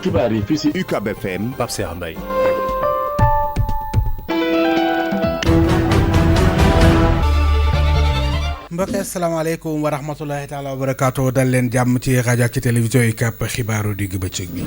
xibaar yi fii si UCAB FM Pape Cheikh Mbaye. mbokk asalaamaaleykum wa rahmatulahi taala wa barakaatu dal leen jàmm ci rajo ak ci télévision UCAB xibaaru digg bëccëg bi.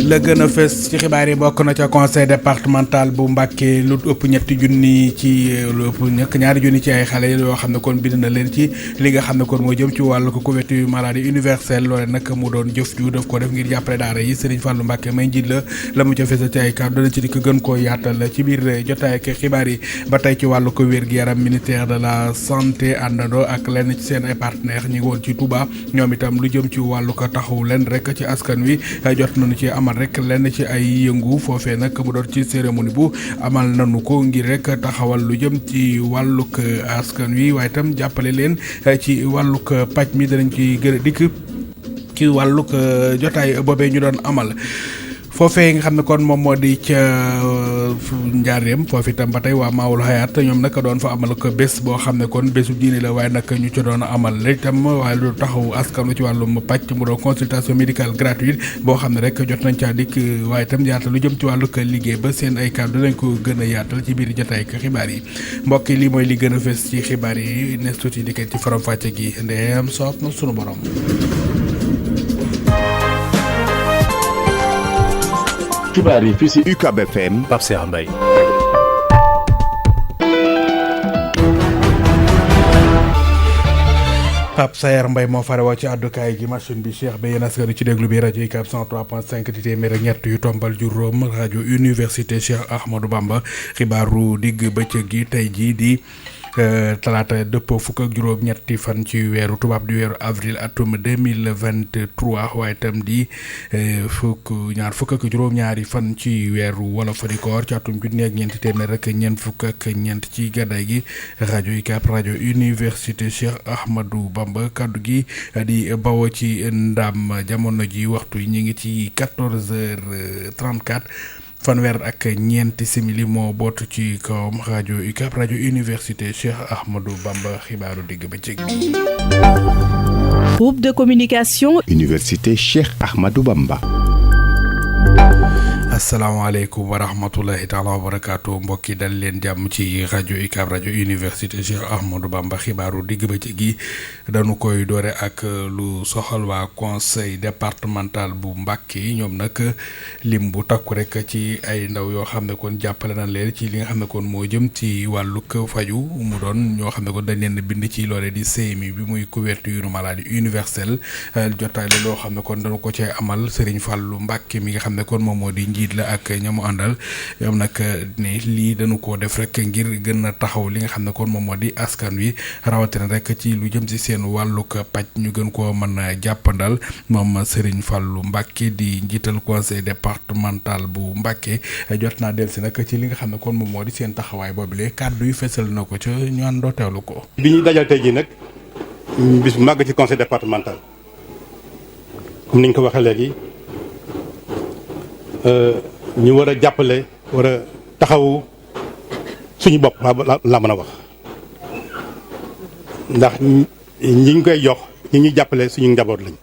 la gën a fës ci xibaar yi bokk na ca conseil départemental bu Mbàkke lu ëpp ñetti junni ci lu ëpp ñaari junni ci ay xale yoo xam ne kon bind na leen ci li nga xam ne kon moo jëm ci wàllu ko couverture maladie universelle loole nag mu doon jëf ju def ko def ngir jàppale daara yi Serigne Fallou Mbàkke may njiit la mu ca fës ci ay kàddu dana ci di ko gën koo yaatal ci biir jotaay ak xibaar yi ba tey ci wàllu ko wér-gu-yaram ministère de la santé àndandoo ak lenn ci seen ay partenaires ñi ngi woon ci Touba ñoom itam lu jëm ci wàllu ko taxaw leen rek ci askan wi jot nañu ci amal rek lenn ci ay yëngu foofee nag mu doon ci cérémonie bu amal nañu ko ngir rek taxawal lu jëm ci wàllug askan wi waaye itam jàppale leen ci wàllug pàcc mi danañ ci gën a dikk ci wàllug jotaay boobee ñu doon amal. foofee nga xam ne kon moom moo di ca njaareem foofu itam ba tey waa Maawul Hayaat ñoom nag doon fa amal ko bés boo xam ne kon bésu diine la waaye nag ñu ca doon amal itam waaye lu taxaw askan ci wàllum pàcc mu doon consultation médicale gratuite boo xam ne rek jot nañ caa dikk waaye itam yaatal lu jëm ci wàllu liggéey ba seen ay kàddu lañ ko gën a yaatal ci biir jotaay ak xibaar yi mbokk yi lii mooy li gën a fës ci xibaar yi nes tuuti dikkee ci faram fàcce gi ndeem soob na sunu borom. xibaar yi fii si UCAB FM Pape Cheikh Mbaye. Pape Sayer Mbaye moo fare woo ci àddukaay gi machine bi Cheikh ba yéen askan ci déglu bi rajo UCAB 103.5 di téeméer ak ñett yu tombal juróom rajo université Cheikh Ahmadou Bamba xibaaru digg bëccëg gi tey jii di talaata dëppoo fukk ak juróom-ñetti fan ci weeru tubaab di weeru avril atum 2023 waaye itam di ñaar fukk ak juróom-ñaari fan ci weeru wolofalikoor ci atum junni ak ñeenti téeméer rek ñeent fukk ak ñeent ci gàddaay gi rajo UCAB rajo université Cheikh Ahmadou Bamba kaddu gi di bawoo ci ndam jamono ji waxtu yi ñu ngi ci 14h34. fanweer ak ñeenti simili moo bootu ci kawam rajo UCAB rajo université Cheikh Ahmadou Bamba xibaaru digg bëccëg bi. Groupe de communication. Université Cheikh Ahmadou Bamba. asalaamaaleykum wa rahmatulahi taala wa barakaatu mbokki dal leen jàmm ci rajo UCAB rajo université Cheikh Ahmadou Bamba xibaaru digg bëccëg gi dañu koy doore ak lu soxal waa conseil départemental bu Mbàkke ñoom nag lim bu takku rek ci ay ndaw yoo xam ne kon jàppale nañ leen ci li nga xam ne kon moo jëm ci wàllug faju mu doon ñoo xam ne kon dañ leen bind ci loole di CMU bi muy couverture maladie universelle jotaay la loo xam ne kon dañu ko cee amal Serigne Fallou Mbàkke mi nga xam ne kon moom moo di njiit la ak ñamu àndal ñoom nag ne lii dañu ko def rek ngir gën a taxaw li nga xam ne kon moom moo di askan wi rawatina rek ci lu jëm si seen wàllug pàcc ñu gën koo mën a jàppandal moom Serigne Fallou Mbacke di njiital conseil départemental bu Mbacke jot naa dellusi nag ci li nga xam ne kon moom moo di seen taxawaay boobule kàddu yu fesal na ko ca ñu àndoo teewlu ko. bi ñuy dajal tey jii nag bis bu màgg ci conseil départemental comme ni ñu ko waxee léegi. ñu war a jàppale war a taxawu suñu bopp laa mën a wax ndax ñi ngi koy jox ñi ñuy jàppale suñu njaboot lañ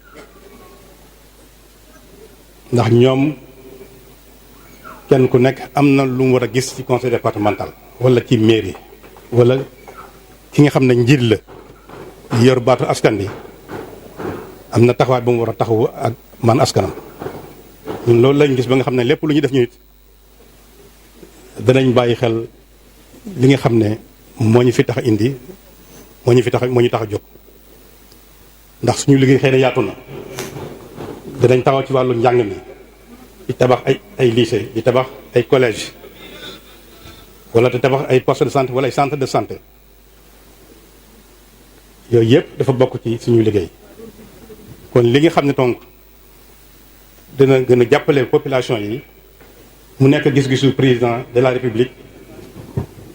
ndax ñoom kenn ku nekk am na lu mu war a gis ci conseil départemental wala ci mairie wala ki nga xam ne njiit la yor baatu askan bi am na taxawaay bu mu war a taxawu ak man askanam ñun loolu lañ gis ba nga xam ne lépp lu ñu def ñu nit danañ bàyyi xel li nga xam ne moo ñu fi tax a indi moo ñu tax a jóg ndax suñu liggéey xëy na yaatu na danañ taxaw ci wàllu njàng mi di tabax ay lycée di tabax ay collège wala di tabax ay poste de santé wala ay centre de santé yooyu yëpp dafa bokk ci suñu liggéey kon li nga xam ne donc dina gën a jàppale population yi mu nekk gis-gisu président de la république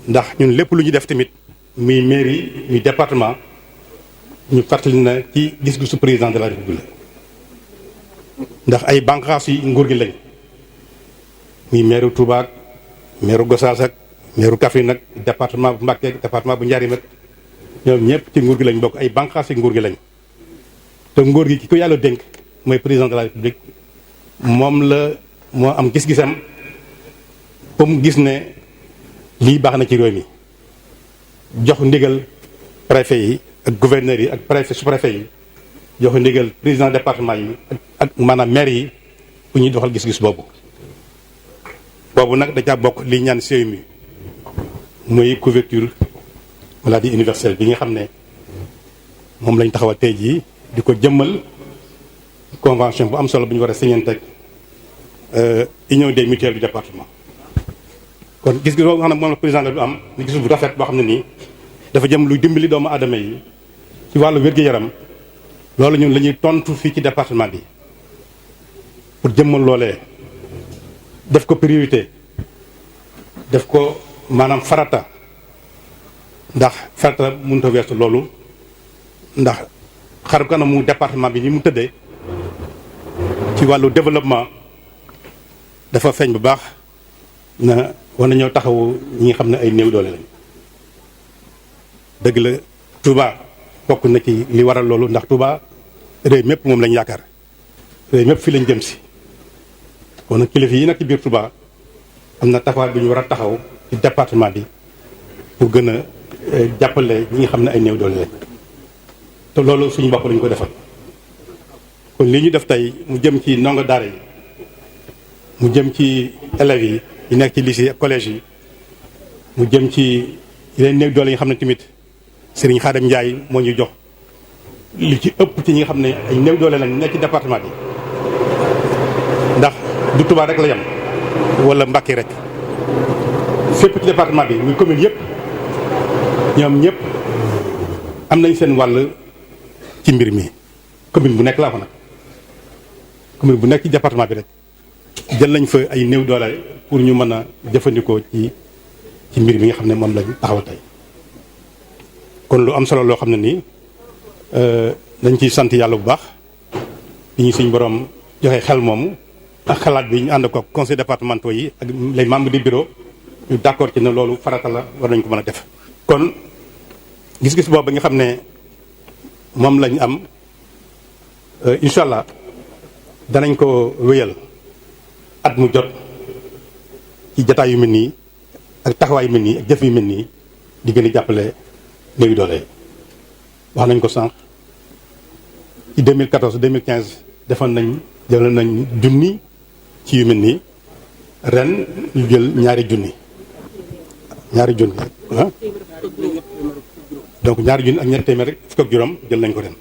ndax ñun lépp lu ñu def tamit muy mairie muy département ñu fàttali na ci gis-gisu président de la république ndax ay bànqaas yi nguur gi lañ muy maire Touba ak maire Gossas ak maire Kaffrine ak département bu Mbacké ak département bu Ndiarème ak ñoom ñëpp ci nguur gi lañ bokk ay bànqaas yi nguur gi lañ te nguur gi ki ko yàlla dénk mooy président de la république moom la moo am gis-gisam ba mu gis ne lii baax na ci réew mi jox ndigal préfet yi ak gouverneurs yi ak préfet sous-préfet yi jox ndigal président département yi ak maanaam maire yi bu ñuy doxal gis-gis boobu nag da caa bokk li ñaan CMU muy couverture maladie universelle bi nga xam ne moom lañ taxawal tey jii di ko jëmmal convention bu am solo bu ñu war a signante ak union des mutuelles du département. kon gis-gis boobu nga xam ne moom la président la du am ni gis bu rafet boo xam ne nii dafa jëm luy dimbali doomu aadama yi ci wàllu wér-gu-yaram loolu ñun la ñuy tontu fii ci département bi pour jëmmal loolee def ko priorité def ko maanaam farata ndax farata mënut a weesu loolu ndax xar kanamu département bi ni mu tëddee ci wàllu développement dafa feeñ bu baax na war nañoo taxawu ñi nga xam ne ay néew doole lañ dëgg la Touba bokk na ci li waral loolu ndax Touba réew mépp moom lañ yaakaar réew mépp fii lañ jëm si kon nag kilifa yi nag ci biir Touba am na taxawaay bu ñu war a taxaw ci département bi pour gën a jàppale ñi nga xam ne ay néew doole lañ te loolu suñu bopp lañu ko defal kon li ñu def tey mu jëm ci ndongo daara yi mu jëm ci élèves yi nekk ci lycée ak collège yi mu jëm ci yeneen néew doole yi nga xam ne tamit Serigne Khadim Ndiaye moo ñu jox li ci ëpp ci ñi nga xam ne ay néew doole lañ nekk ci département bi ndax du Touba rek la yam wala Mbacké rek fépp ci département bi muy commune yëpp ñoom ñëpp am nañ seen wàll ci mbir mi commune bu nekk laa ko nag commune bu nekk ci département bi rek jël nañ fa ay néew doole pour ñu mën a jëfandikoo ci mbir mi nga xam ne moom lañ taxaw tey kon lu am solo loo xam ne nii dañ ciy sant yàlla bu baax bi ñu suñ borom joxe xel moomu ak xalaat bi ñu ànd ko conseil départementaux yi ak les membres du bureau ñu d'accord ci ne loolu farata la war nañ ko mën a def. kon gis-gis boobu nga xam ne moom lañ am incha allah danañ ko wéyal at mu jot ci jataay yu mel nii ak taxawaay yu mel nii ak jëf yu mel nii di gën a jàppale néew doole wax nañ ko sànq ci 2014 2015 defoon nañ jël nañ junni ci yu mel nii ren ñu jël ñaari junni ah donc ñaari junni ak ñetti téeméer rek fukk ak juróom jël nañ ko ren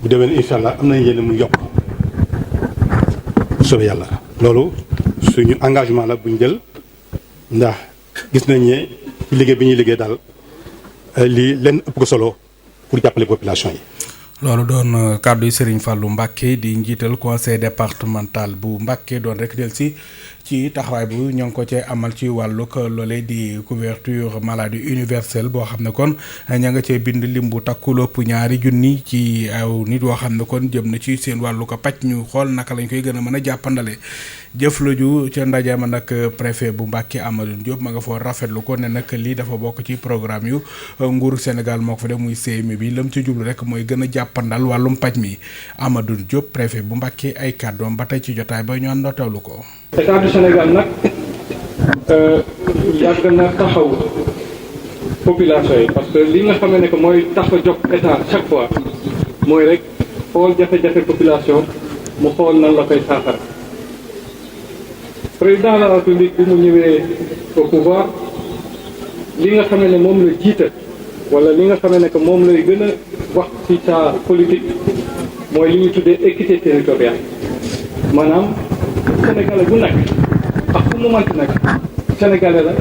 bu demee incha allah am nañ yéene mu yokk bu soobee yàlla loolu suñu engagement la buñ jël ndax gis nañ ne ci liggéey bi ñuy liggéey daal lii leen ëpp ko solo pour jàppale population yi. loolu doon kàddu yi Serigne Fallou Mbacké di njiital conseil départemental bu Mbacké doon rek del si ci taxawaay bu ñoo ngi ko cee amal ci wàllug loolee di couverture maladie universelle boo xam ne kon ña nga cee bind lim bu takku lépp ñaari junni ci aw nit yoo xam ne kon jëm na ci seen wàllu ko pàcc ñu xool naka lañ koy gën a mën a jàppandale jëf la ju ca ndaje ma nag préfet bu Mbacké Amadou Diop ma nga foo rafetlu ko ne nag lii dafa bokk ci programme yu nguuru Sénégal moo ko fa def muy CMU bi lam ci jublu rek mooy gën a jàppandal wàllum paj mi Amadou Diop préfet bu Mbacké ay kàddoom ba tey ci jotaay ba ñu àndoo teewlu ko. État du Sénégal nag yàgg na taxaw population yi parce que li nga xam ne que mooy tax a jóg état chaque fois mooy rek xool jafe-jafe population mu xool nan la koy saafara. président de la République bi mu ñëwee au pouvoir li nga xam ne moom la jiital wala li nga xam ne que moom lay gën a wax ci sa politique mooy li ñuy tuddee équité territoriale maanaam sénégalais bu nekk ak fu mu mënti nekk sénégalais la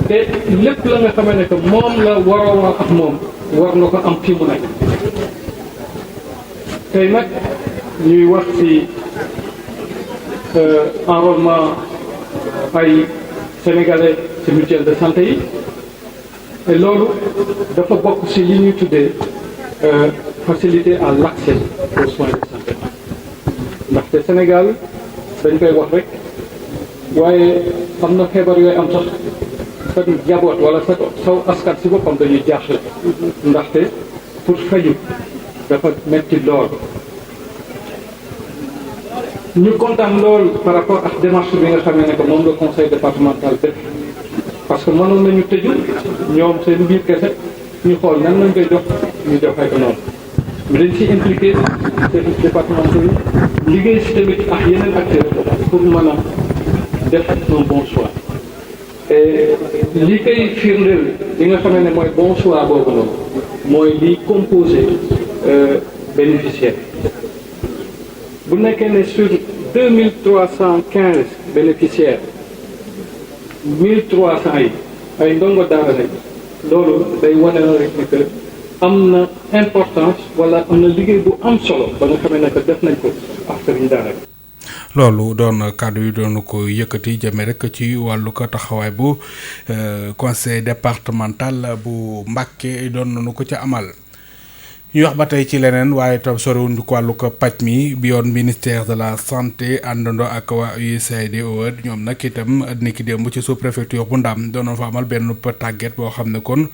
te lépp la nga xam ne que moom la waroon ak moom war na ko am fi mu nekk tey nag ñuy wax ci enrôlement ay sénégalais ci mutuelle de santé yi te loolu dafa bokk ci li ñuy tuddee faciliter à l'accès aux soins de santé ndaxte Sénégal dañ koy wax rek waaye am na feebar yooyu am sax sa jaboot wala saw askan ci boppam dañuy jaaxle ndaxte pour faju dafa metti lool ñu kontaan lool par rapport ak démarche bi nga xamee ne que moom le conseil départemental def parce que mënoon nañu tëju ñoom seen biir kese ñu xool nan lañ koy jox ñu joxee ko noonu mais dañ ci impliqué services départementaux yi liggéey si tamit ak yeneen acteurs pour mën a def un bon choix et li koy firndeel li nga xamee ne mooy bon choix boobu noonu mooy li composé bénéficiaires bu nekkee ne sur 2315 bénéficiaires 1300 yi ay ndongo daara lañ loolu day wane na rek ni que am na importance wala am na liggéey bu am solo ba nga xamee ne que def nañ ko ak sëriñ daara bi. loolu doon kàddu yi doon ko yëkkati jëme rek ci wàllu ko taxawaay bu conseil départemental bu Mbacké doon nañu ko ca amal. ñu wax ba tey ci leneen waaye tam soriwuñu ko wàllu ko paj mi bi yoon ministère de la santé àndandoo ak waa USAID ñoom nag itam niki démb ci sous préfecture bu Ndam doonoon fa amal benn tàgget boo xam ne kon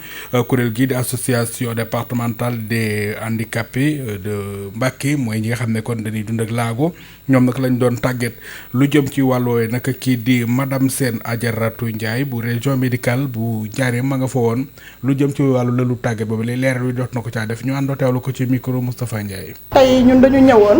kuréel gi di association départementale des handicapés de Mbacké mooy ñi nga xam ne kon dañuy dund ak laago ñoom nag lañ doon tàgget lu jëm ci wàllu woowu nag kii di madame Sène Adjaratou Ndiaye bu région médicale bu Ndiarème ma nga fa woon lu jëm ci wàllu lëlu tàgget boobu li leeral wi jot na ko caa def ñu àndoo teewlu ko ci micro Moustapha Ndiaye. tey ñun dañu ñëwoon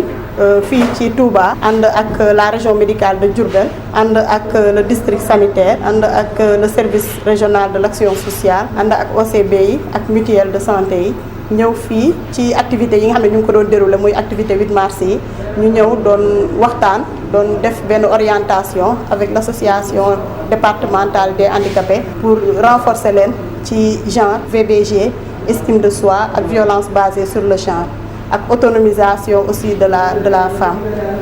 fii ci Touba ànd ak la région médicale de Diourbel ànd ak le district sanitaire ànd ak le service régional de l'action sociale ànd ak OCB yi ak mutuelle de santé yi ñëw fii ci activités yi nga xam ne ñu ngi ko doon déroulé muy activité 8 mars yi ñu ñëw doon waxtaan doon def benn orientation avec l'association départementale des handicapés pour renforcer leen ci genre VBG estime de soi ak violence basée sur le genre ak autonomisation aussi de la femme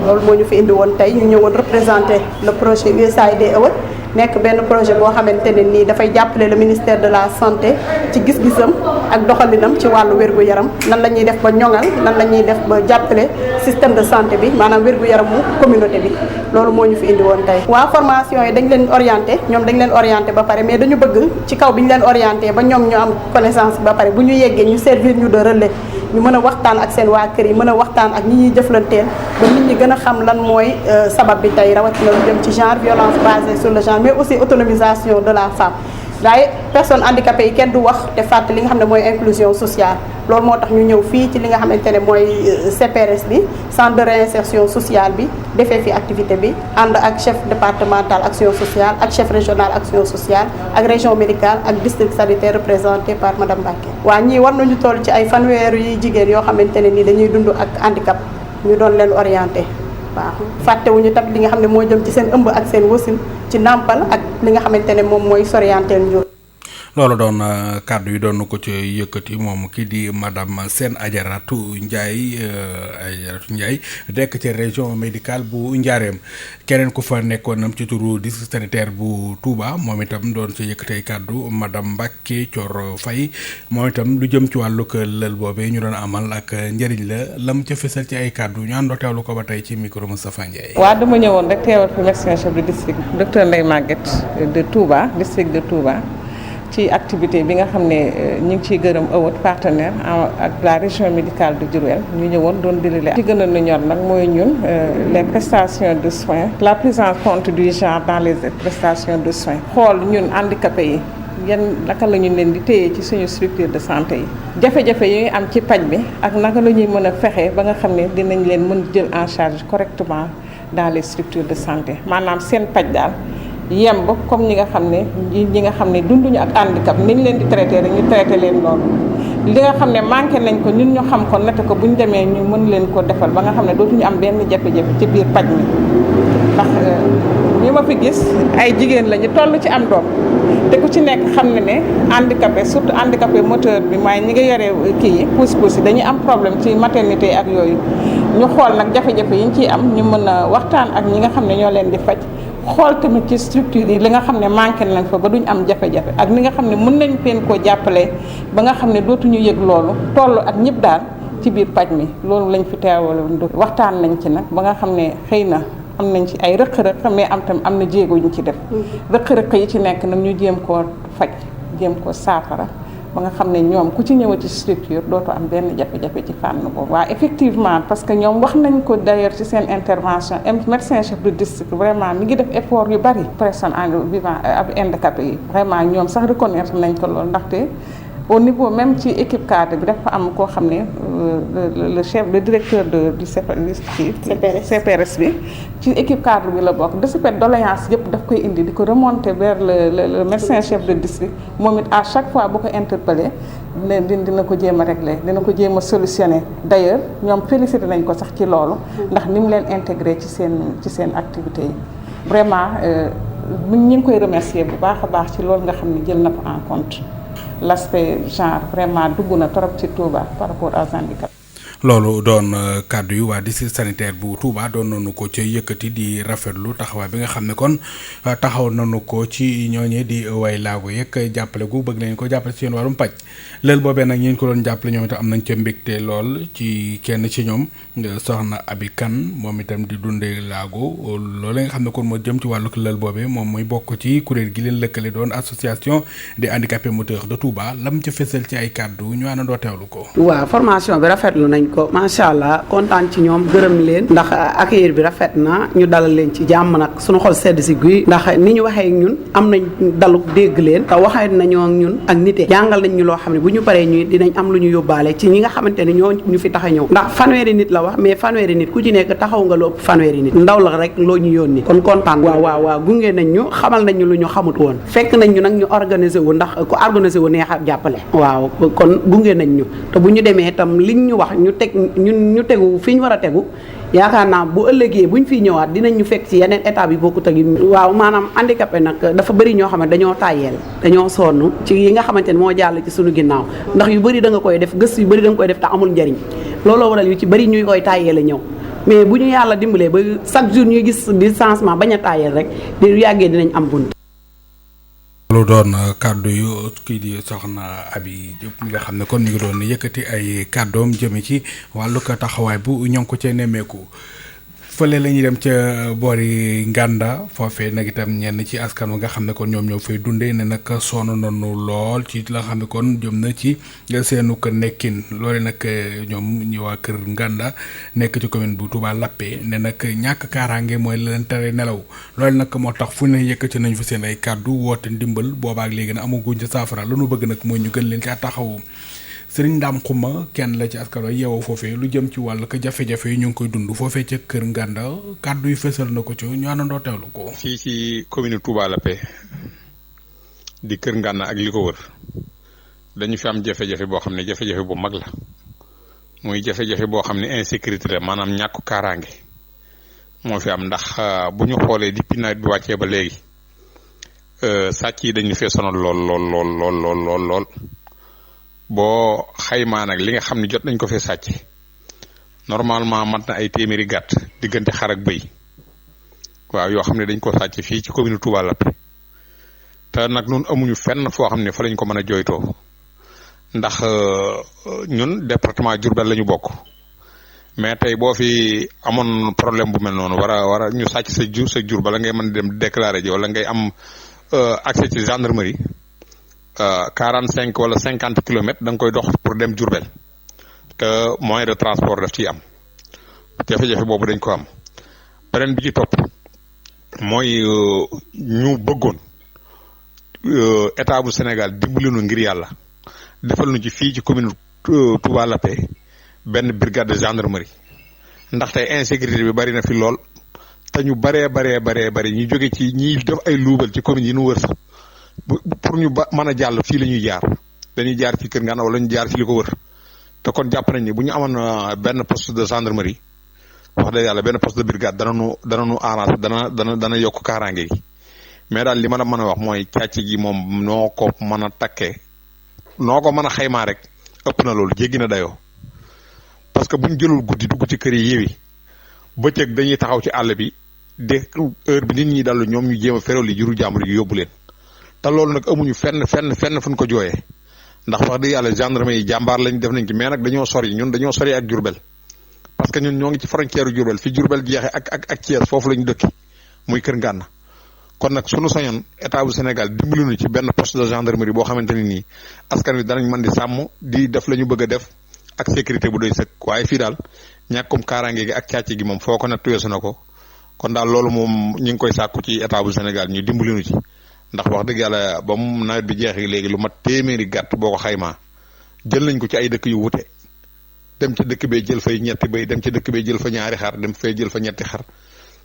loolu moo ñu fi indi woon tey ñu ñëwoon représenter le projet USAID Award nekk benn projet boo xamante ne nii dafay jàppale le ministère de la santé ci gis-gisam ak doxalinam ci wàllu wér-gu-yaram nan la ñuy def ba ñoŋal nan la ñuy def ba jàppale système de santé bi maanaam wér-gu-yaramu communauté bi loolu moo ñu fi indi woon tey. waa formation yi dañ leen orienté ñoom dañ leen orienté ba pare mais dañu bëgg ci kaw bi ñu leen orienté ba ñoom ñu am connaissance ba pare bu ñu yeggee ñu servir ñu de relais ñu mën a waxtaan ak seen waa kër yi mën a waxtaan ak ñi ñuy jëflanteel ba nit ñi gën a xam lan mooy sabab bi tey rawatina lu jëm ci genre violence basée sur le genre mais aussi autonomisation de la femme. waaye personnes handicapées yi kenn du wax te fàtte li nga xam ne mooy inclusion sociale loolu moo tax ñu ñëw fii ci li nga xamante ne mooy CPRS bi centre de réinsertion sociale bi defee fi activité bi ànd ak chef départemental action sociale ak chef régional action sociale ak région médicale ak district sanitaire représenté par madame Mbacké. waa ñii war nañu toll ci ay fanweer yi jigéen yoo xamante ne ni dañuy dund ak handicap ñu doon leen orienté. waaw fàttewuñu tam li nga xam ne moo jëm ci seen ëmb ak seen wasin ci nàmpal ak li nga xamante ne moom mooy sorianteel njur. loolu doon kàddu yi doon ko ci yëkkati moom kii di madame Sène Adjaratou Ndiaye dekk ci région médicale bu Ndiarème keneen ku fa nekkoonam ci turu district sanitaire bu Touba moom itam doon ci yëkkatee kàddu madame Mbacké Thior Faye moom itam lu jëm ci wàllu lël boobee ñu doon amal ak njëriñ la mu ca fësal ci ay kàddu ñu àndoo teewlu ko ba tey ci micro Moustapha Ndiaye. waaw dama ñëwoon rek teewal fi médecin chef de district docteur Ndeye Maguette de Touba district de Touba. ci activité bi nga xam ne ñu ngi ciy gërëm awat partenaire ak la région médicale de Diourbel ñu ñëwoon doon déroulé. ci gën a lu ñor nag mooy ñun les prestations de soins la prise en compte du genre dans les prestations de soins xool ñun handicapés yi yan naka la ñu leen di téye ci suñu structure de santé yi jafe-jafe yi am ci paj bi ak naka la ñuy mën a fexe ba nga xam ne dinañ leen mën jël en charge correctement dans les structures de santé maanaam seen paj daal yemb comme ñi nga xam ne dunduñu ak handicap niñ leen di traité rek ñu traité leen loolu li nga xam ne manqué nañ ko ñun ñu xam ko natt ko bu ñu demee ñu mën leen ko defal ba nga xam ne dootuñu am benn jafe-jafe ci biir paj mi ndax ñi ma fi gis ay jigéen la ñu toll ci am doom te ku ci nekk xam ne handicapé surtout handicapé moteur bi mooy ñi nga yore kii yi pousse-pousse yi dañuy am problème ci maternité ak yooyu ñu xool nag jafe-jafe yi ñu ciy am ñu mën a waxtaan ak ñi nga xam ne ñoo leen di faj xool tamit ci structure yi li nga xam ne manqué nañ fa ba duñ am jafe-jafe ak li nga xam ne mën nañ leen koo jàppale ba nga xam ne dootuñu yëg loolu toll ak ñëpp daal ci biir paj mi loolu lañ fi teewaloon waxtaan nañ ci nag ba nga xam ne xëy na am nañ ci ay rëq-rëq mais am na jéego ñu ci def rëq-rëq yi ci nekk nag ñu jéem koo faj jéem koo saafara ba nga xam ne ñoom ku ci ñëw ci structure dootoo am benn jafe-jafe ci fànn boobu. waaw effectivement parce que ñoom wax nañ ko d'ailleurs ci seen intervention médecin chef de district vraiment mi ngi def effort yu bari personnes vivant ak handicapé yi vraiment ñoom sax reconnaître nañ ko loolu ndaxte au niveau même ci équipe cadre bi dafa am koo xam ne le chef le directeur du CPRS bi ci équipe cadre bi la bokk de ce fait doléance yëpp daf koy indi di ko remonter vers le médecin chef de district moom it à chaque fois bu ko interpellé dina ko jéem a régler dina ko jéem a solutionner d'ailleurs ñoom félicité nañ ko sax ci loolu ndax ni mu leen intégré ci seen activités yi vraiment ñu ngi koy remercier bu baax a baax ci loolu nga xam ne jël na ko en compte l'aspect genre vraiment dugg na trop ci Touba par rapport à handicap. loolu doon kàddu yu waa district sanitaire bu Touba doon nañu ko ca yëkkati di rafetlu taxawaay bi nga xam ne kon taxaw nañu ko ci ñooñee di way laago yeeg jàppale gu bëgg nañ ko jàppale ci seen wàllum paj lël boobee nag ñi ko doon jàppale ñoom itam am nañ ca mbégte lool ci kenn ci ñoom soxna Abi Kane moom itam di dundee laago loolu nga xam ne kon moo jëm ci wàllu lël boobee moom mooy bokk ci kuréel gi leen lëkkale doon association des handicapés moteurs de Touba lam ca fësal ci ay kàddu ñu àndandoo teewlu ko. waaw formation bi rafetlu nañ ko macha allah kontaan ci ñoom gërëm leen ndax accueil bi rafet na ñu dalal leen ci jàmm nag suñu xol sedd si guy ndax ni ñu waxee ak ñun am nañ daluk dégg leen te waxee nañoo ak ñun ak nite jàngal nañ ñu loo xam ne bu ñu paree ñu dinañ am lu ñu yóbbaale ci ñi nga xamante ne ñoo ñu fi tax a ñëw ndax fanweeri nit la wax mais fanweeri nit ku ci nekk taxaw nga lu ëpp fanweeri nit ndaw la rek loo ñu yónni kon kontaan waaw gunge nañ ñu xamal nañ ñu lu ñu xamut woon fekk nañ ñu nag ñu organiser wu ndax ku organiser wu neex a jàppale waaw kon gunge nañ ñu te bu ñu demee itam liñ ñu wax ñu tegu fi ñu war a tegu yaakaar naa bu ëllëgee buñ fiy ñëwaat dinañ ñu fekk ci yeneen étape yi bokkut ak waaw maanaam handicapé nag dafa bëri ñoo xam ne dañoo tàyyeel dañoo sonn ci yi nga xamante ne moo jàll ci suñu ginnaaw ndax yu bëri da nga koy def gëstu yu bëri da nga koy def te amul njariñ looloo waral yu ci bëri ñuy koy tàyyeel a ñëw mais bu ñu yàlla dimbalee ba chaque jour ñuy gis di changement bañ a tàyyeel rek di yàggee dinañ am bunt. loolu doon kàddu yu kii di soxna Abi Diop mi nga xam ne kon ñu ngi doon yëkkati ay kàddoom jëme ci wàllu ko taxawaay bu ñoo ngi ko cee nemmeeku fële la ñuy dem ca boori Nganda foofee nag itam ñenn ci askan wi nga xam ne kon ñoom ñoo fay dundee ne nag sonn nañu lool ci la xam ne kon jëm na ci seenu ko nekkin loole nag ñoom ñu waa kër Nganda nekk ci commune bu Touba Lappé ne nag ñàkk kaaraange mooy leen tere nelaw loolu nag moo tax fu ne yëkkati nañ fa seen ay kàddu woote ndimbal boobaak léegi nag amaguñ ci saafara lu nu bëgg nag mooy ñu gën leen caa taxawu Sëriñ Ndaam Xuma kenn la ci askan wi yeewoo foofee lu jëm ci wàll ka jafe-jafe yi ñu ngi koy dund foofee ca kër Nganda kàddu yu fësal na ko ci ñu àndandoo teewlu ko. fii ci commune Touba Lappé di kër Nganda ak li ko wër dañu fi am jafe-jafe boo xam ne jafe-jafe bu mag la muy jafe-jafe boo xam ne insécurité la maanaam ñàkk kaaraange moo fi am ndax bu ñu xoolee depuis nawet bi wàccee ba léegi sàcc yi dañu fee sonal lool. boo xaymaa nag li nga xam ne jot nañ ko fee sàcc normalement mat na ay téeméeri gàtt diggante xar ak bëy waaw yoo xam ne dañ ko sàcc fii ci commune Touba Lappé te nag ñun amuñu fenn foo xam ne fa lañ ko mën a jooytoo ndax ñun département Diourbel la ñu bokk mais tey boo fi amoon problème bu mel noonu war a ñu sàcc sa jur bala ngay mën dem déclarer ji wala ngay am accès ci gendarmerie 45 wala 50 kilomètres da nga koy dox pour dem Diourbel te moyen de transport daf ciy am jafe-jafe boobu dañ ko am beneen bi ci topp mooy ñu bëggoon état bu Sénégal dimbali nu ngir yàlla defal nu ci fii ci commune Touba Lappé benn brigade de gendarmerie ndax tey insécurité bi bari na fi lool te ñu bari ñu jóge ci ñiy def ay luubal ci commune yi nu wër sax pour ñu mën a jàll fii la ñuy jaar dañuy jaar ci kër Nganda wala ñu jaar ci li ko wër te kon jàpp nañ ni bu ñu amoon benn poste de gendarmerie wax dëgg yàlla benn poste de brigade dana arrangé dana yokk kaaraange gi mais daal li ma la mën a wax mooy càcc gi moom noo ko mën a takkee noo ko mën a xaymaa rek ëpp na loolu jéggi na dayoo parce que buñ jëlul guddi dugg ci kër yi yéwi bëccëg dañuy taxaw ci àll bi de heure bi nit ñi dallu ñoom ñu jéem a feral yi juru jàmbur yi yóbbu leen te loolu nag amuñu fenn fu ñu ko jooyee ndax wax dëgg yàlla gendarme yi jàmbaar lañ def nañ ci mais nag dañoo sori ak Diourbel parce que ñun ñoo ngi ci frontière Diourbel fi Diourbel jeexee ak Thiès foofu lañu dëkki muy Kër Nganda kon nag sunu sañoon état bu Sénégal dimbali nu ci benn poste de gendarmerie boo xamante ni nii askan wi danañ mën di sàmm di def la ñu bëgg a def ak sécurité bu doy sëkk waaye fii daal ñàkkum kaaraange gi ak càcc gi moom foo ko nag tuyeesu na ko kon daal loolu moom ñu ngi koy sàkku ci état bu Sénégal ñu dimbali nu ci ndax wax dëgg yàlla ba mu nawet bi jeexee léegi lu mat téeméeri gàtt boo ko xaymaa jël nañ ko ci ay dëkk yu wute dem ci dëkk bee jël fay ñetti béy dem ci dëkk bee jël fa ñaari xar dem fay jël fa ñetti xar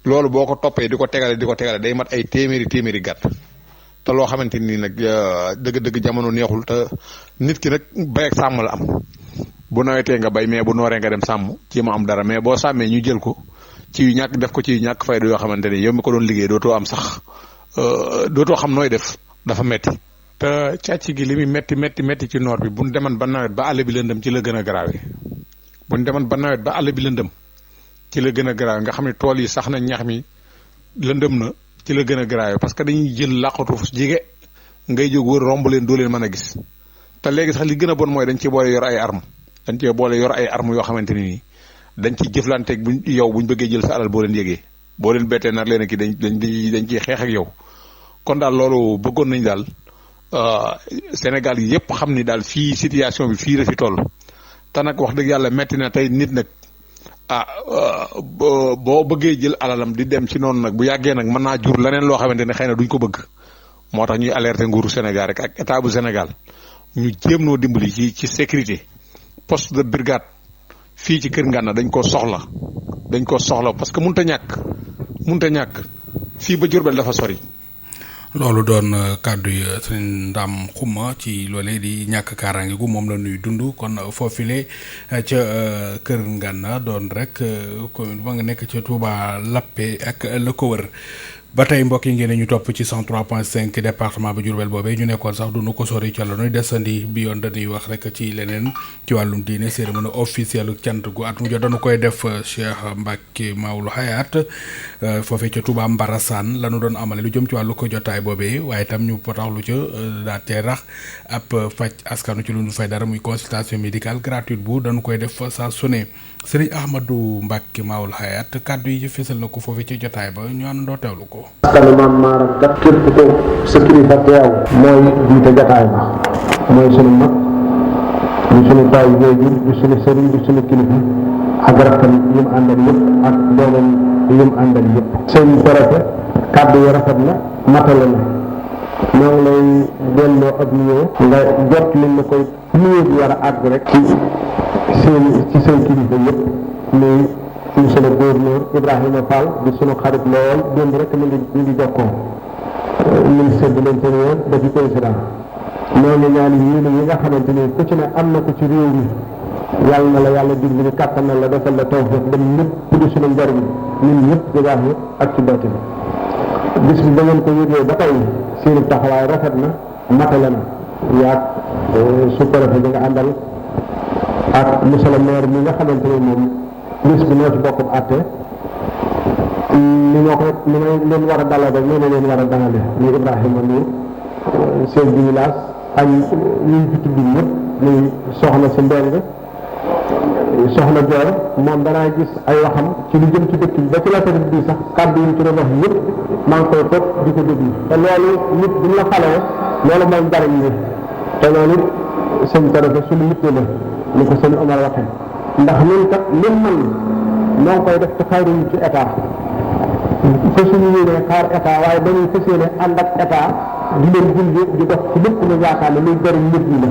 loolu boo ko toppee di ko tegale day mat ay téeméeri gàtt te loo xamante ni nag dëgg-dëgg jamono neexul te nit ki nag bay ak sàmm la am bu nawetee nga bay mais bu nooree nga dem sàmm ci ma am dara mais boo sàmmee ñu jël ko ci ñàkk def ko ci ñàkk fayda yoo xamante ni yow mi ko doon liggéey dootoo am sax dootoo xam nooy def dafa metti te càcc gi li muy metti ci noor bi bu ñu demoon ba nawet ba àll bi lëndëm ci la gën a garaawe bu ñu demoon ba nawet ba àll bi lëndëm ci la gën a garaawe nga xam ne tool yi sax na ñax mi lëndëm na ci la gën a garaawe parce que dañuy jël làqatu jige ngay jóg wër romb leen doo leen mën a gis te léegi sax li gën a bon mooy dañ ci boole yor ay arme yoo xamante ni nii dañ ci jëflanteeg buñ bëggee jël sa alal boo leen yégee boo leen bettee nar leen ki dañ ciy xeex ak yow kon daal loolu bëggoon nañ daal Sénégal yi yëpp xam ni daal fii situation bi fii la fi toll te nag wax dëgg yàlla metti na tey nit nag boo bëggee jël alalam di dem ci noonu nag bu yàggee nag mën naa jur leneen loo xamante ne xëy na duñ ko bëgg moo tax ñuy alerter nguuru Sénégal rek ak état bu Sénégal ñu jéem noo dimbali ci sécurité poste de brigade fii ci Kër Ngana dañ ko soxla parce que mënut a ñàkk fii ba Diourbel dafa sori. loolu doon kàddu yi sëñ Ndam Xuma ci loolee di ñàkk kaaraange gu moom la ñuy dund kon foofile ca Kër Ngana doon rek commune ba nga nekk ca Touba Lappé ak la ko wër. ba tey mbokk yi ngeen ñu topp ci 103.5 département bu Diourbel boobee ñu nekkoon sax du nu ko sori ca la ñuy desandi bi yoon dañuy wax rek ci leneen ci wàllum diine cérémonie officielle cant gu at mu jot dañu koy def Cheikh Mbacke Maoul Hayaat foofee ca Touba Mbarassane la ñu doon amale lu jëm ci wàllu ko jotaay boobee waaye itam ñu potaxlu ca daa cee rax ab faj askanu ci lu ñu fay dara muy consultation médicale gratuite bu dañu koy def saa su ne Serigne Ahmadou Mbacke Maoul Hayaat kàddu yi fésal na ko foofee ca jotaay ba ñu àndandoo teewlu ko. askanu maam maaram kat képp ko sa kilifa teew mooy jiite jataay ba mooy sunu mag di sunu taay waajur di sunu sëriñ di sunu kilifa ak rakkam yi mu àndal yëpp ak doomam yi mu àndal yëpp seen préfet kàddu yi rafet na matale na moo ngi lay delloo ab nuyoo nga jot li na koy nuyoo bi war a àgg rek ci seen kilifa yëpp muy monsieur le gouverneur Ibrahima Fall di sunu xarit lool démb rek ñu ngi jokkoo ministre de l'intérieur ba ci président ñoo ngi ñaan yéen yi nga xamante ni ku ci ne am na ko ci réew mi yàlla na la yàlla dimbali kàttanal la defal la tawfiq ba lépp di sunu njariñ ñun ñëpp di baax yëpp ak ci bett bi bis bi ba ngeen ko yëgee ba tey seen taxawaay rafet na matale na yaag sous-préfet bi nga àndal ak monsieur le maire mi nga xamante ni moom bis bi ñoo ci bokk àtte ni may leen war a dalal rek nee na leen war a dalale muy Ibrahima Ndour chef du village ak ñuy fi tudd ñëpp muy soxna si Mbeng soxna Joor moom danaa gis ay waxam ci lu jëm ci dëkk bi ba ci la tamit bii sax kàddu yi ci doon wax yëpp maa ngi koy topp di ko déglu te loolu nit bu ñu la falee loolu mooy njariñ li te loolu sëñ Tarafa suñu yitte la ni ko sëñ Omar waxee ndax ñun kat lim man noo ngi koy def te xaaruñu ci état fa suñu yéenee xaar état waaye dañuy fas yéene ànd ak état di leen gunge di dox ci lépp lu yaakaar ne luy jëriñ nit ñi la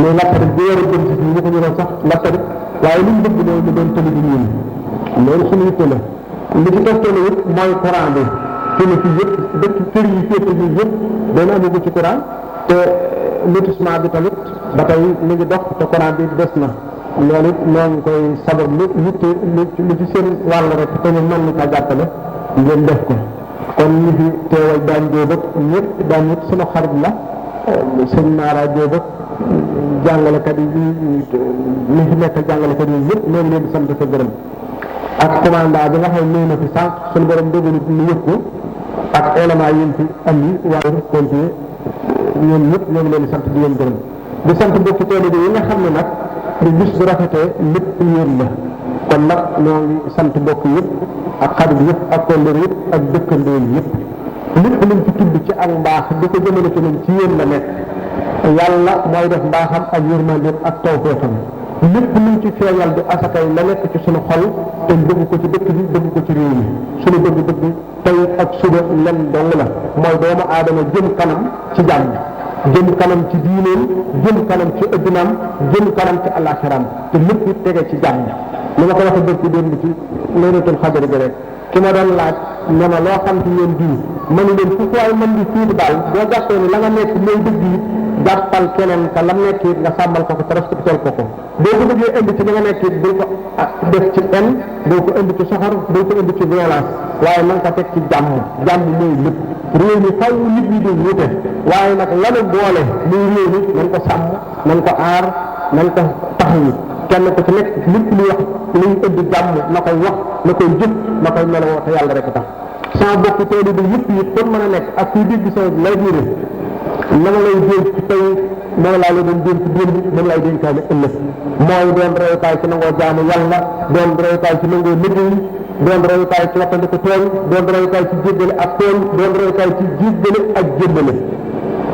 mais lapparit bi war a jëm si fii ñu ko ñu doon sax lapparit waaye li ñu bëgg mooy mu doon tëli di ñun loolu suñu yitte la li ci toftale it mooy courant bi fi ne fii yëpp dëkk kër yi féete yi yëpp dana amagu ci courant te lotissement bi tamit ba tey mi ngi dox te courant bi des na loolu it ñoo ngi koy sabab lu yitte lu ci seen wàll rek te ñu mën ni kaa jàppale ngeen def ko kon ñi fi teewal daan jóob ak ñëpp daan it sunu xarit la sëñ Mara Jóob ak jàngalekat yi ñi fi nekk jàngalekat yi ñëpp ñoo ngi leen di sant ko gërëm ak commandant bi nga xam ne na fi sànq suñu borom dogalu ñu yëg ko ak élément yi fi andi waaye continuer ñoom ñëpp ñoo ngi leen di sant di leen gërëm di sant bokki teele bi yi nga xam ne nag di bis bu rafetee lépp yéen la kon nag ñoo ngi sant bokk yëpp ak xarit yëpp ak kóllëre yëpp ak dëkkandoo yëpp lépp luñ ci tudd ci ak mbaax di ko jëmale ci ñun ci yéen la nekk yàlla mooy def mbaaxam ak yërmandeem ak tawfeexam lépp luñ ci feeñal di asakay la nekk ci suñu xol te bëgg ko ci dëkk bi bëgg ko ci réew mi suñu bëgg-bëgg tey ak suba len dong la mooy doomu aadama jëm kanam ci jàmm jëm kanam ci diineem jëm kanam ci addinaam jëm kanam ci alaxiraam te lépp tege ci jàmm li ma ko waxee dëkk démb ci laylatul xadar bi rek ki ma doon laaj ne ma loo xam ci yéen diw ma ne leen fu waay mën di fiitu daal boo jàppee ni la nga nekk mooy dëgg it jàppal keneen ka lam nekk it nga sàmmal ko te respecté ko boo ko bëggee indi ci li nga nekk it bul ko def ci en bul ko indi ci soxor bul ko indi ci violence waaye na nga ko teg ci jàmm mooy lépp réew mi faw nit ñi di wute waaye nag lanu boole muy réew mi nañ ko sàmm nañ ko aar nañ ko taxawu kenn ku ci nekk lépp lu wax luy indi jàmm na koy wax na koy jëf na koy meloo te yàlla rek tax sama bokk teelu bi yëpp yi kon mën a nekk ak kuy dégg sa lay biire na ma lay dénk ci tey moom laa la doon dénk démb moom lay dénkaale ëllëg mooy doon royukaay ci nangoo jaamu yàlla doon royukaay ci nangoo liggéey doon royukaay ci wattandiku tooñ doon royukaay ci jéggale ak tooñ doon royukaay ci jéggale ak jébbale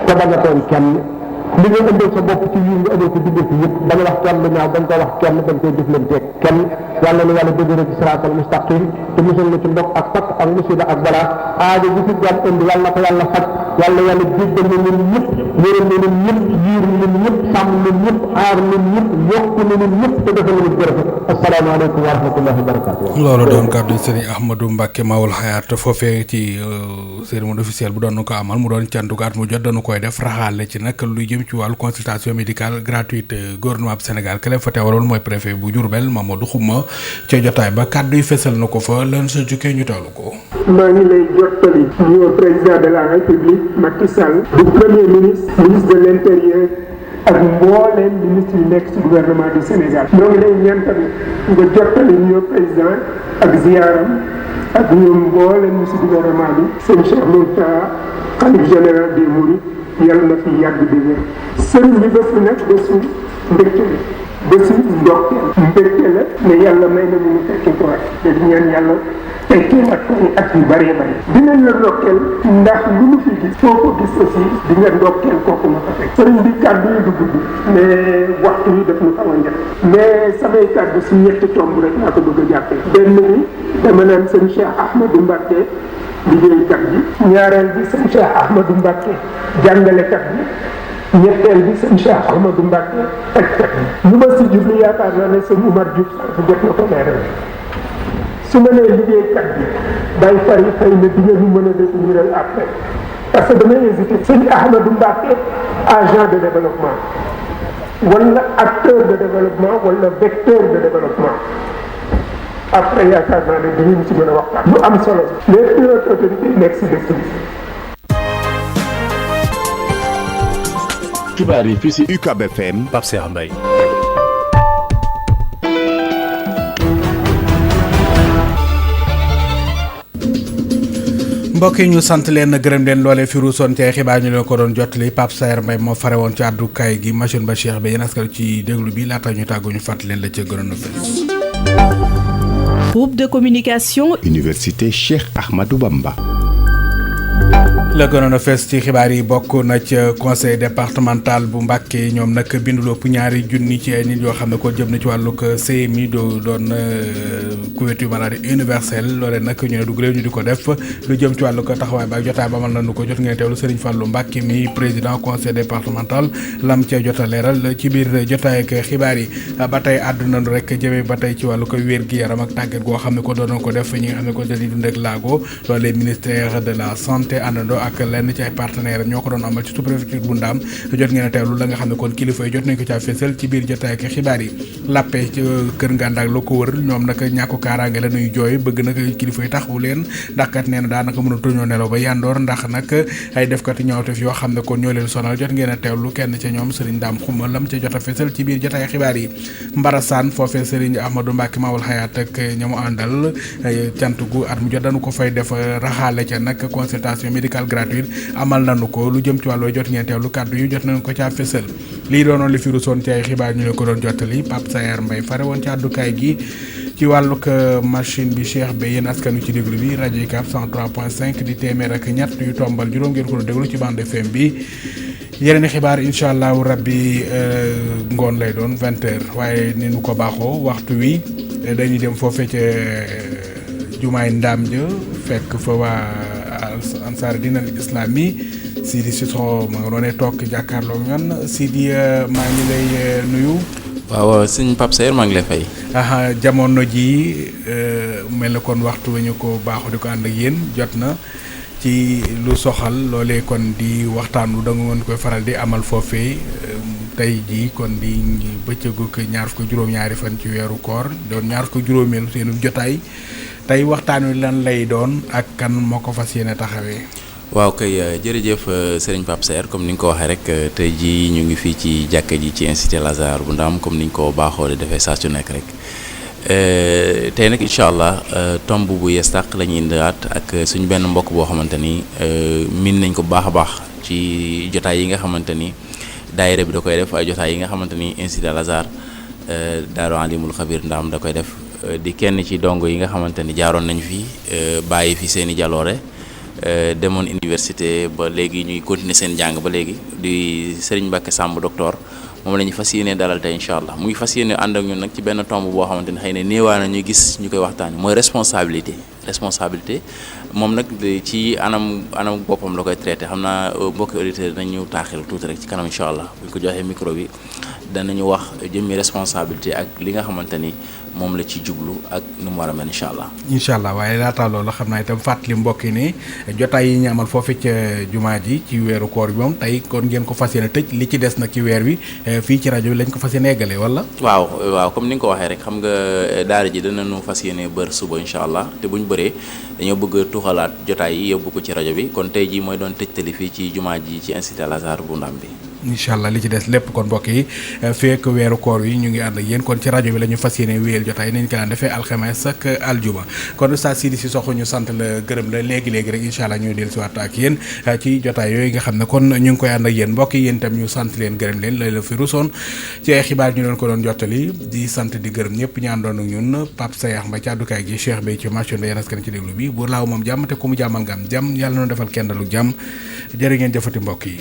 te bañ a tooñ kenn li nga ëndal sa bopp ci yiw nga ëndal ko diggante yëpp bañ a wax kenn lu ñaaw bañ ko wax kenn bañ koy jëflanteeg kenn yàlla na yàlla dëgëra ci siraatal mustaqim te musal na ci ndox ak fakk ak musiba ak balaa aajo bi fi jàmm indi yàlla na ko yàlla faj yàlla jéggal na ñun ñëpp yërëm na ñun ñëpp yiir na ñun ñëpp sàmm na ñun ñëpp aar na ñun ñëpp yokk na ñun ñëpp te defal na ñun jërëjëf asalaamaaleykum wa rahmatullahi wa barakatuh loolu doon kàddu Serigne Ahmadou Mbacké Maoul Hayaat foofee ci cérémonie officielle bu doon ko amal mu doon cantu at mu jot dañu koy def raxaale ci nag lu jëm ci wàllu consultation médicale gratuite gouvernement bu Sénégal ke leen fa teewaloon mooy préfet bu Diourbel Mamadou Xuma ca jotaay ba kàddu yi fesal na ko fa lan sa jukkee ñu teewlu ko. maa ngi lay jottali nuyoo président de la République Macky Sall du premier ministre de l'intérieur ak mbooleem ministre yi nekk ci gouvernement du Sénégal ñoo ngi lay ñaan tamit nga jottali nuyoo président ak ziyaaram ak ñoom mbooleem ci gouvernement bi seen Cheikh Mountakha xalif général des Mourides yàlla na fi yàgg di wér sëriñ bi bés bi nag bésu mbégte la bésu ndokkeel mbégte la mais yàlla may na ñu fekke ko waat te di ñaan yàlla fekkee ak at yu bëree bëri dinañ la ndokkeel ndax lu mu fi gis foo ko gis aussi di nga ndokkeel kooku ma ko fekk sëriñ bi kàddu yi du gudd mais waxtu yi daf ñu xaw a njëkk mais samay kàddu si ñetti tomb rek laa ko bëgg a jàppee benn bi dama naan sëñ Cheikh Ahmadou Mbacké liggéeykat bi ñaareel bi sëñ Cheikh Ahmadou Mbacké jàngalekat bi ñetteel bi sëñ Cheikh Ahmadou Mbacké fajkat bi lu ma si jublu yaakaar naa ne sëñ Oumar Diouf sax jot na ko leeral su ma nee liggéeykat bi day fari xëy na di nga ñu mën a définir après parce que damay hésité sëñ Ahmadou Mbacké agent de développement wala acteur de développement wala vecteur de développement après yaakaar naa ne dañu ci mën a waxtaan lu am solo les priorités autorités yi nekk si dëkk bi. xibaar yi fii si UCAB FM Pape Cheikh Mbaye. mbokk yi ñu sant leen gërëm leen loolee fi ruusoon ci ay xibaar ñu leen ko doon jottali Pape Saer Mbaye moo fare woon ci àddukaay gi machine ba Cheikh bi yéen askan ci déglu bi laata ñu tàggu ñu fàttali leen la ca gënoon a fës. Groupe de communication Université Cheikh Ahmadou Bamba. la gënoon a fees ci xibaar yi bokk na ca conseil départemental bu Mbacké ñoom nag bindu lépp ñaari junni ci ay nit yoo xam ne ko jëm na ci wàllug CMI doon couverture maladie universelle loolee nag ñu ne dugg réew ñu di ko def lu jëm ci wàllug taxawaay ba ak jotaay ba amal nañu ko jot ngeen teewlu Serigne Fallou Mbacké mi président conseil départemental lam ca jot a leeral ci biir jotaay ak xibaar yi ba tey àdduna rek jëmee ba tey ci wàllug wér-gi-yaram ak tàggat goo xam ne ko doon ko def ñi nga xam ne ko dañuy dund ak laago loolee ministère de la santé àndandoo ak lenn ci ay partenaires ñoo ko doon amal ci sous-préfecture bu Ndaam jot ngeen a teewlu la nga xam ne kon kilifa yi jot nañ ko caa fésal ci biir jotaay ak xibaar yi làppe ci kër Ngandaak la ko wër ñoom nag ñàkku kaaraange la ñuy jooy bëgg nag kilifa yi taxawu leen ndax kat nee na daanaka mën a tuñoo nelaw ba yandoor ndax nag ay defkati ñaawteef yoo xam ne kon ñoo leen sonal jot ngeen a teewlu kenn ca ñoom Serigne Dame Xuma lam ca jot a fésal ci biir jotaay xibaar yi Mbarasaan foofee Serigne Ahmadou Mbacké Maoul Hayaat ak ñamu àndal cant gu at mu jot dañu ko fay def raxaale ca nag consultation médicale gratuite amal nañu ko lu jëm ci wàllu jot ngeen teewlu kàddu yu jot nañu ko caa fésal lii doonoon li fi rusoon ci ay xibaar ñu leen ko doon jottali Pape Sayar Mbaye fare woon ci àddukaay gi ci wàllug machine bi Cheikh Bey yéen askanu ci déglu bi rajo UCAB 103.5 di téeméer ak ñett yu tombal juróom ngeen ko doon déglu ci bande FM bi yeneen i xibaar incha allahu rabbi ngoon lay doon 20h waaye ni nu ko baaxoo waxtu wi dañuy dem foofee ca jumaay Ndaam ja fekk fa waa Ansaar Din al Islami Sidi Cissokho ma nga doonee toog jàkkaarloo ñoon Sidi maa ngi lay nuyu. waaw sëñ Pape Sayer maa ngi lay fay. jamono ji mel na kon waxtu wi ñu ko baaxoo di ko ànd ak yéen jot na ci lu soxal loolee kon di waxtaanu da nga mën koy faral di amal foofee tey jii kon di bëccëgu ñaar fukk juróom-ñaari fan ci weeru koor doon ñaar fukk juróomeelu seenu jotaay tey waxtaan wi lan lay doon ak kan moo ko fas yéene taxawee. waaw kay jërëjëf sëriñ Pape Sayer comme ni nga ko waxee rek tey jii ñu ngi fii ci jàkka ji ci Institut Lazare bu Ndaam comme ni ñu ko baaxoo di defee saa su nekk rek tey nag incha allah tomb bu yees tàq la ñuy indiwaat ak suñu benn mbokk boo xamante ni miin nañ ko bu baax a baax ci jotaay yi nga xamante ni daayira bi da koy def ay jotaay yi nga xamante ni Institut Lazare Daaru Alimul Xabir Ndaam da koy def di kenn ci dongo yi nga xamante ni jaaroon nañ fi bàyyi fi seen i jaloore demoon université ba léegi ñuy continuer seen jàng ba léegi di Serigne Mbacke Samb docteur moom la ñu fas yéene dalal tey incha allah mu ngi fas yéene ànd ak ñun nag ci benn tomb boo xamante ni xëy na néewaa na ñuy gis ñu koy waxtaanee mooy responsabilité moom nag ci anam boppam la koy traité xam naa mbokki auditeurs nañu taaxil tuuti rek ci kanam incha allah bu ñu ko joxee micro bi danañu wax jëmmi responsabilité ak li nga xamante ni moom la ci jublu ak nu mu war a mel incha allah. incha allah waaye laata loolu xam naa itam fàttali mbokk yi ne jotaay yi ñu amal foofu ca jumaa ji ci weeru koor bi moom tey kon ngeen ko fas yéene tëj li ci des nag ci weer wi fii ci rajo bi lañ ko fas yéene eggale wala. waaw comme ni nga ko waxee rek xam nga daara ji danañu fas yéene bër suba incha allah te bu ñu bëree dañoo bëgg a tuxalaat jotaay yi yóbbu ko ci rajo bi kon tey jii mooy doon tëjtali fii ci jumaa ji ci Institut Lazare bu Ndaam bi. incha allah li ci des lépp kon mbokk yi fekk weeru koor yi ñu ngi ànd ak yéen kon ci rajo bi la ñu fas yéene wéyal jotaay nañ ko daan defee alxames ak aljuma kon Oustaz Sidi Cissokho ñu sant la gërëm la léegi rek incha allah ñu dellu si waat ak yéen ci jotaay yooyu nga xam ne kon ñu ngi koy ànd ak yéen mbokk yi yéen itam ñu sant leen gërëm leen lay la fi rusoon ci ay xibaar ñu leen ko doon jottali di sant di gërëm ñëpp ñu àndoon ak ñun Pape Sayer Mbaye ci àddukaay gi Cheikh Bey ci machine bi yéen askan ci déglu bi bu laaw moom jàmm te ku mu jàmmal nga am jàmm yàlla noonu defal kenn dalu jàmm jërë ngeen jëfati mbokk yi